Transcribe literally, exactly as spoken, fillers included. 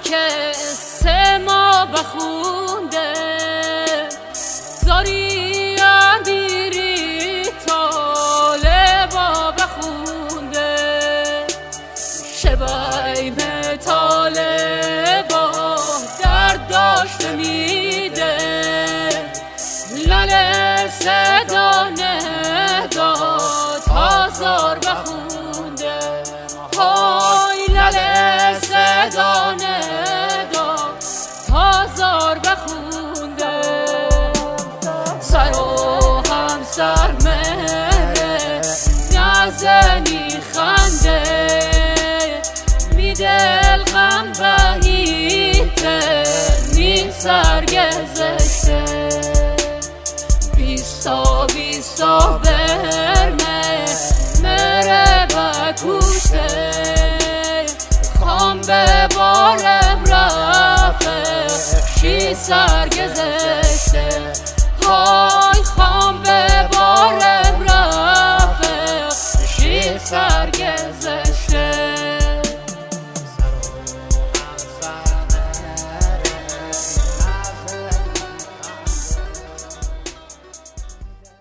Ke sema ba khunde, zari amiri tale ba ba khunde. Shebay me tale ba dard dashte mide. Lale Seda Neda ta zar ba khunde. Hoy Lale Seda Neda ta zar ba khunde. Saro hamsar mere nazeni khande. Mi del gham ba hite, mi sar gezeshte. Biso biso verme mere ba kushte. Kham be barem rafe, shi sar gezeshte.